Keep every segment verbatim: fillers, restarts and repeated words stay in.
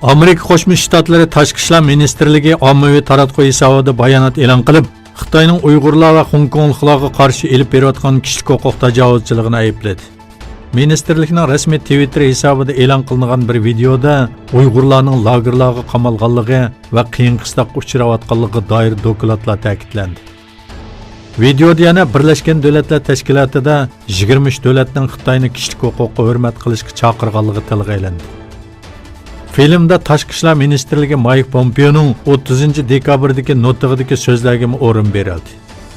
ئامېرىكا قوشما شتاتلىرى تاشقى ئىشلار مىنىستىرلىكى ئاممىۋى تاراتقۇ ھېسابىدا بايانات ئېلان قىلىپ، خىتاينىڭ ئۇيغۇرلار ۋە خوڭكوڭلۇقلارغا قارشى ئېلىپ بېرىۋاتقان كىشىلىك ھوقۇق تاجاۋۇزچىلىقىنى ئەيىبلىدى. مىنىستىرلىكنىڭ رەسمىي تىۋىتتېر ھېسابىدا ئېلان قىلىنغان بىر ۋىدېيودا ئۇيغۇرلارنىڭ لاگېرلارغا قامالغانلىقى ۋە قىيىن قىستاققا ئۇچراۋاتقانلىقىغا دائىر دوكلاتلار تەكىتلەندى. ۋىدېيودا يەنە بىرلەشكەن دۆلەتلەر تەشكىلاتىدا يىگىرمە ئۈچ دۆلەتنىڭ خىتاينى كىشىلىك ھوقۇققا ھۆرمەت قىلىشقا چاقىرغانلىقى تىلغا ئېلىندى. فىلىمدا تاشقى ئىشلار مىنىستىرلىكى مايك پومپېونىڭ ئوتتۇزىنچى دېكابىردىكى نۇتۇقىدىكى سۆزلەرگىمۇ ئورۇن بېرىلدى.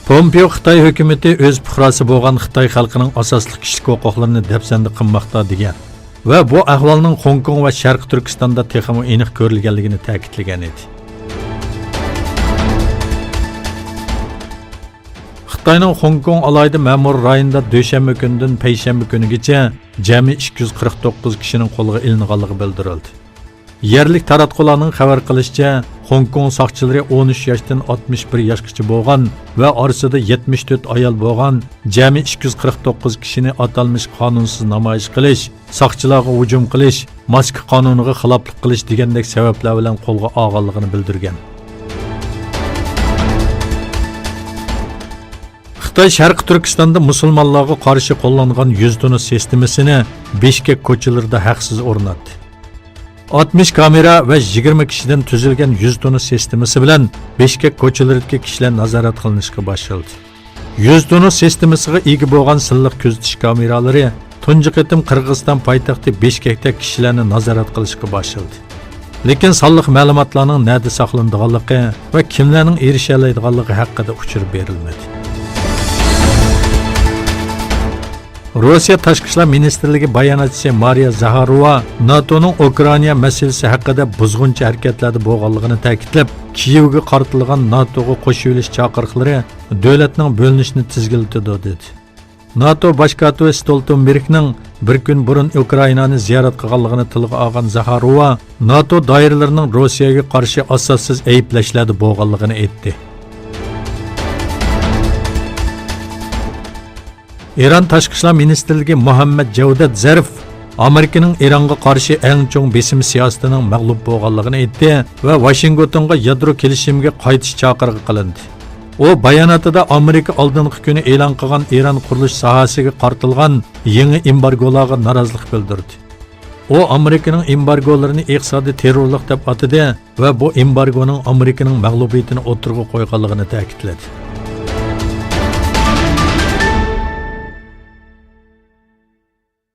پومپېئو خىتاي ھۆكۈمىتى ئۆز پۇقراسى بولغان خىتاي خەلقىنىڭ ئاساسلىق كىشىلىك ھوقۇقلىرىنى دەپسەندە قىلماقتا دېگەن ۋە بۇ ئەھۋالنىڭ خوڭكوڭ ۋە شەرقىي تۈركىستاندا تېخىمۇ ئېنىق كۆرۈلگەنلىكىنى تەكىتلىگەن ئىدى. خىتاينىڭ خوڭكوڭ ئالاھىدە مەمۇرىي رايونىدا دۈشەنبە كۈنىدىن پەيشەنبە كۈنىگىچە جەمئىي ئىككى يۈز قىرىق توققۇز كىشىنىڭ قولغا ئېلىنغانلىقى بىلدۈرۈلدى. يەرلىك تاراتقۇلارنىڭ خەۋەر قىلىشىچە، خوڭكوڭ ساقچىلىرى ئون ئۈچ ياشتىن ئاتمىش بىر ياشقىچە بولغان ۋە ئارىسىدا يەتمىش تۆت ئايال بولغان جەمئىي ئىككى يۈز قىرىق توققۇز كىشىنى ئاتالمىش قانۇنسىز نامايىش قىلىش، ساقچىلارغا ھۇجۇم قىلىش، ماسكا قانۇنىغا خىلاپلىق قىلىش دېگەندەك سەۋەبلەر بىلەن قولغا ئالغانلىقىنى بىلدۈرگەن. خىتاي شەرقىي تۈركىستاندا مۇسۇلمانلارغا قارشى قوللانغان يۈز تونۇس سىستېمىسىنى بىشكەك كوچىلىرىدا ھەقسىز ئورناتتى. ئاتمىش كامېرا ۋە يىگىرمە كىشىدىن تۈزۈلگەن يۈز تونۇس سىستېمىسى بىلەن بىشكەك كوچىلىرىدىكى كىشىلەر نازارەت قىلىنىشقا باشلىدى. يۈز تونۇس سىستېمىسىغا ئىگە بولغان سىنلىق كۆزىتىش كامېرالىرى تۇنجى قېتىم قىرغىزىستان پايتەختى بىشكەكتە كىشىلەرنى نازارەت قىلىشقا باشلىدى. لېكىن سانلىق مەلۇماتلارنىڭ نەدە ساقلىنىدىغانلىقى ۋە كىملەرنىڭ ئېرىشەلەيدىغانلىقى ھەققىدە ئۇچۇر بېرىلمىدى. روسىيە تاشقى ئىشلار مىنىستىرلىكى باياناتچىسى مارىيا زاخاروۋا ناتونىڭ ئۇكرائىنا مەسىلىسى ھەققىدە بۇزغۇنچى ھەرىكەتلەردە بولغانلىقىنى تەكىتلەپ، كىيېۋگە قارىتىلغان ناتوغا قوشۇۋېلىش چاقىرىقلىرى دۆلەتنىڭ بۆلۈنۈشىنى تېزلىتىدۇ، دېدى. ناتو باش كاتىپى ستولتېنبېرگنىڭ بىر كۈن بۇرۇن ئۇكرائىنانى زىيارەت قىلغانلىقىنى تىلغا ئالغان زاخاروۋا، ناتو دائىرىلىرىنىڭ روسىيەگە قارشى ئاساسسىز ئەيىبلەشلەردە بولغانلىقىنى ئېيتتى. ئىران تاشقى ئىشلار مىنىستىرلىكى مۇھەممەد جەۋدەت زەرىف ئامېرىكىنىڭ ئىرانغا قارشى ئەڭ چوڭ بېسىم سىياسىتىنىڭ مەغلۇپ بولغانلىقىنى ئېيتتى ۋە ۋاشىنگتونغا يادرو كېلىشىمىگە قايتىش چاقىرىقى قىلىندى. ئۇ باياناتىدا ئامېرىكا ئالدىنقى كۈنى ئېلان قىلغان ئىران قۇرۇلۇش ساھەسىگە قارىتىلغان يېڭى ئېمبارگولارغا نارازىلىق بىلدۈردى. ئۇ ئامېرىكىنىڭ ئېمبارگولىرىنى ئىقتىسادىي تېررورلۇق دەپ ئاتىدى ۋە بۇ ئېمبارگونىڭ ئامېرىكىنىڭ مەغلۇبىيىتىنى ئوتتۇرىغا قويغانلىقىنى تەكىتلىدى.